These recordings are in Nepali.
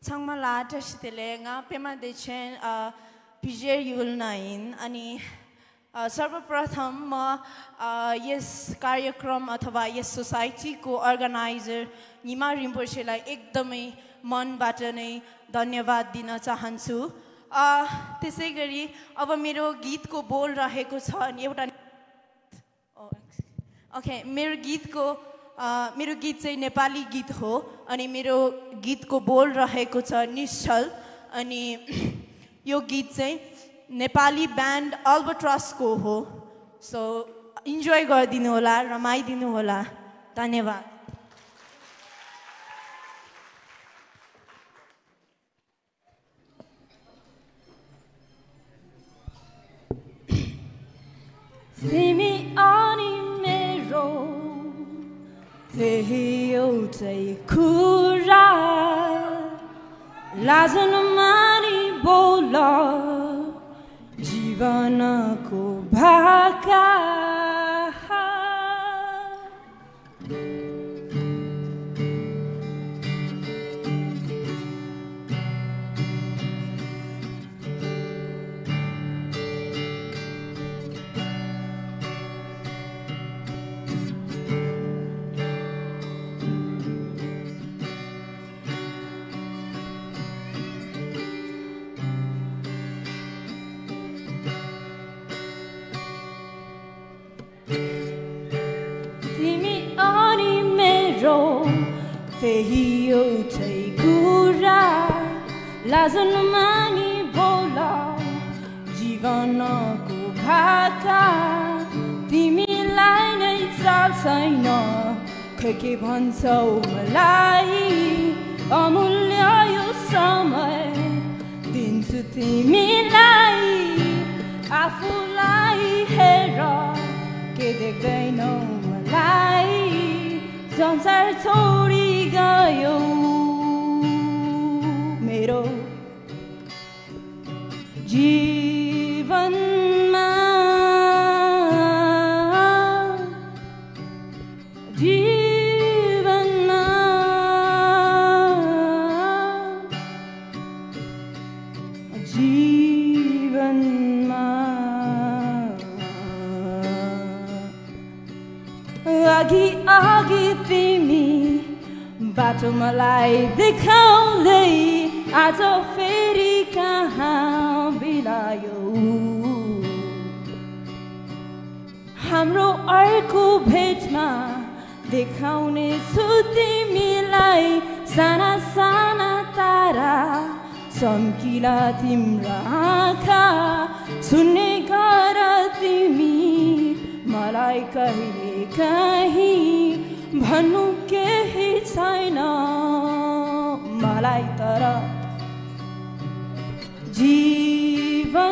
Changmala tashitele nga pema dechen pijer yulnain ani सर्वप्रथम म यस कार्यक्रम अथवा यस सोसाइटी को अर्गनाइजर निमा रिम्पोछेलाई एकदमै मनबाट नै धन्यवाद दिन चाहन्छु। त्यसैगरी अब मेरो गीतको बोल रहेको छ अनि एउटा मेरो गीत चाहिँ नेपाली गीत हो अनि मेरो गीतको बोल रहेको छ निश्चल अनि यो गीत चाहिँ नेपाली ब्यान्ड अल्बाट्रस को हो। सो इन्जोय गरिदिनु होला, रमाइदिनु होला। धन्यवाद। तिमी अनि मेरो त्यही एउटै कुरा लाज नमानी बोल जीवनको भाका त्यही एउटै कुरा लाज नमानी बोल जीवनको भाका तिमीलाई नै चाल छैन खै के भन्छौ मलाई अमूल्य यो समय दिन्छु तिमीलाई आफूलाई हेर के देख्दैनौ मलाई संसार छोडी गयो मेरो जीवनमा जीवनमा जीवनमा अघि अघि तिमी बाटो मलाई देखाउँदै आज फेरि कहाँ बिलायो हाम्रो अर्को भेटमा देखाउने छु तिमीलाई साना साना तारा चम्किला तिम्रा आँखा सुन्ने गर तिमी मलाई कहिले कहीँ भन्नु केही छैन मलाई तर जीवनमा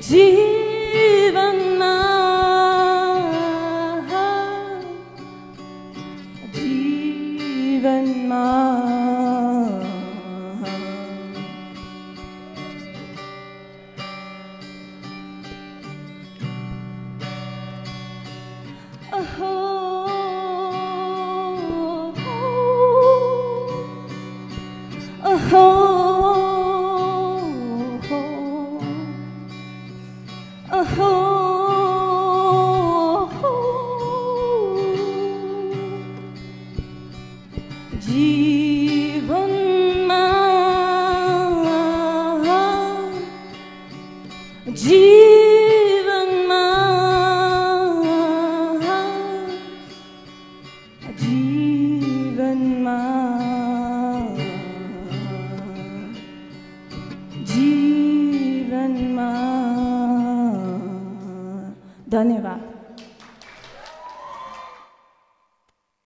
जीवनमा जीवनमा जीवनमा जीवनमा जीवनमा जीवनमा धन्यवाद।